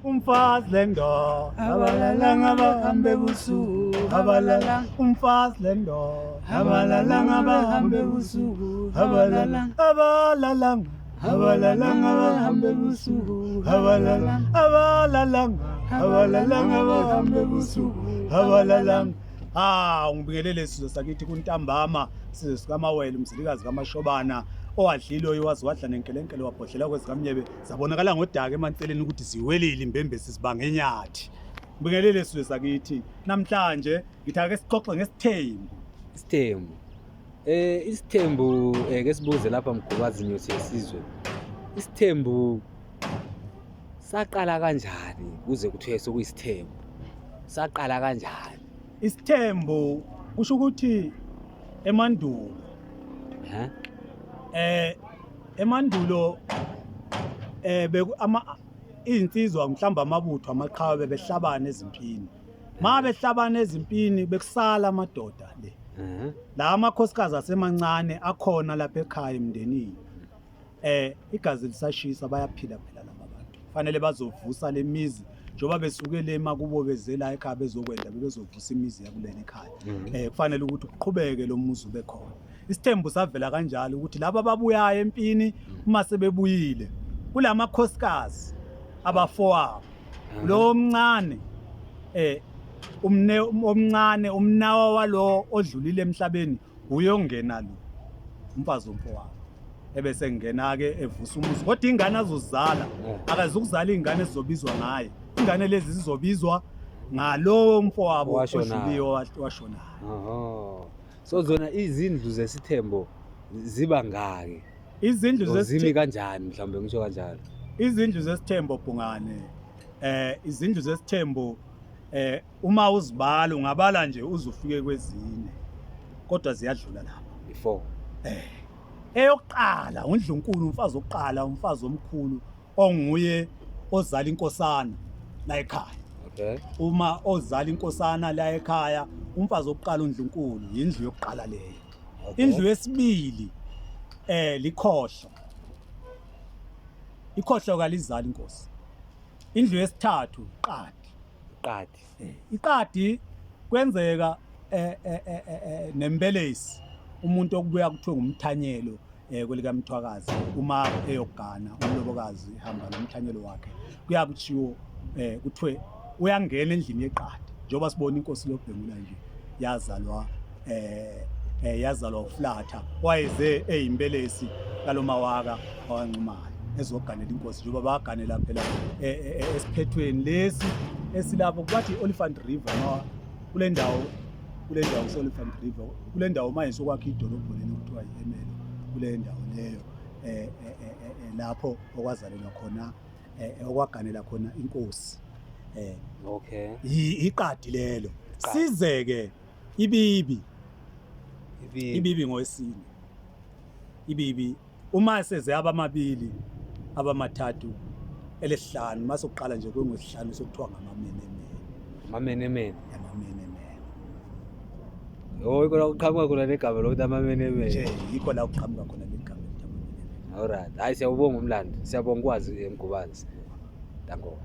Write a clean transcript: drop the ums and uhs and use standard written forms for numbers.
Umfazi lendoda abalalanga bahambe ebusuku abalalanga umfazi lendoda abalalanga bahambe ebusuku abalalanga abalalanga abalalanga bahambe ebusuku abalalanga abalalanga abalalanga bahambe ebusuku abalalanga. Ah, ngibingelele sizwe sakithi kuntambama, sizwe sikamawele umzilikazi kaMashobana owadlile owazi wadla nenkelenkele wabhodlela kwezikamnyebe zabonakala ngodaka emanseleni ukuthi ziwelile imbembesi zibanga enyathi. Ngibingelele sizwe sakithi namhlanje ngithi ake sixoxe ngesithembu. Isithembu. Isithembu ke sibuze lapha Mgubazi Nyosi yesizwe. Isithembu saqala kanjani kuze kuthiwe sokuyisithembu? Saqala kanjani? Isithembu kusho ukuthi emandulo Ha? Emandulo beku ama izinsizwa mhlawumbe amabutho amaqhawe bebehlabana ezimpini. Ma behlabana ezimpini bekusala amadoda le. La amakhosikazi asemancane akhona lapha ekhaya emndenini. Igazi lisashisa, bayaphila phela laba bantu. Fanele bazovusa lemizi njengoba besuke le makubo bezela ekhaya bezokwenda, bebezovusa imizi yakuleli ekhaya. Kufanele ukuthi kuqhubeke lo muzi ube khona. Isithembu savela kanjalo ukuthi laba ababuyayo empini uma sebebuyile kulamakhosikazi abafowabo, lo omncane umne omncane umnawa walo odlulile emhlabeni uyongena lo umfazi womfowabo, ebese ngena ke evusa umuzi. Kodwa ingane azozala akazukuzala ingane ezizobizwa ngaye, ingane lezi zizobizwa ngalowo mfowabo Owashonayo. odluliwe washonayo. Oho. So zona izindlu zesithembo ziba ngaki? Izindlu Or zimi zesithembo kanjani mhlawumbe ngisho kanjalo? Izindlu zesithembo Bhungane, izindlu zesithembo uma uzibala ungabala nje uzufike kwezine, kodwa ziyadlula lapho. Before. Eyokuqala undlunkulu, umfazi wokuqala, umfazi omkhulu onguye ozala inkosana la ekhaya. Uma ozala inkosana la ekhaya, umfazi wokuqala undlunkulu, yindlu yokuqala leyo. Indlu yesibili likhohlo. Ikhohlo kalizali inkosi. Indlu yesithathu iqadi. Iqadi. Iqadi kwenzeka nembelesi, umuntu okubuya kuthiwe ngumthanyelo kwelikamthwakazi uma eyogana umlobokazi ehamba nomthanyelo wakhe, kuyakutshiwo kuthiwe uyangena endlini yeqadi. Njengoba sibona inkosi Lobhengula nje yazalwa yazalwa uFlatha wayeze eyimbelesi kalomawaka owanxumayo ezoganela inkosi, njengoba baganela phela esiphethweni lesi esilapho kwathi i-Oliphant River ma kule ndawo, kule ndawo kuse-Oliphant River, kule ndawo manje sokwakha idolobho leli okuthiwa i-Ermelo, kule ndawo leyo lapho okwazalelwa khona okwaganela khona inkosi. Iqadi lelo. Iqadi. Size-ke ibibi. Ibibi. Ibibi ngowesine. Ibibi uma seze abamabili abamathathu elesihlanu, mase kuqala nje kwengwesihlanu sokuthiwa ngamamenemene. Amamenemene. Amamenemene. Oh, yikho la kuqhamuka khona negama lokuthi amamenemene. Nje yikho la kuqhamuka khona legama elithi amamenemene. Alright. Hayi, siyawubonga umlando. Siyabonga ukwazi Mgubazi. Danko.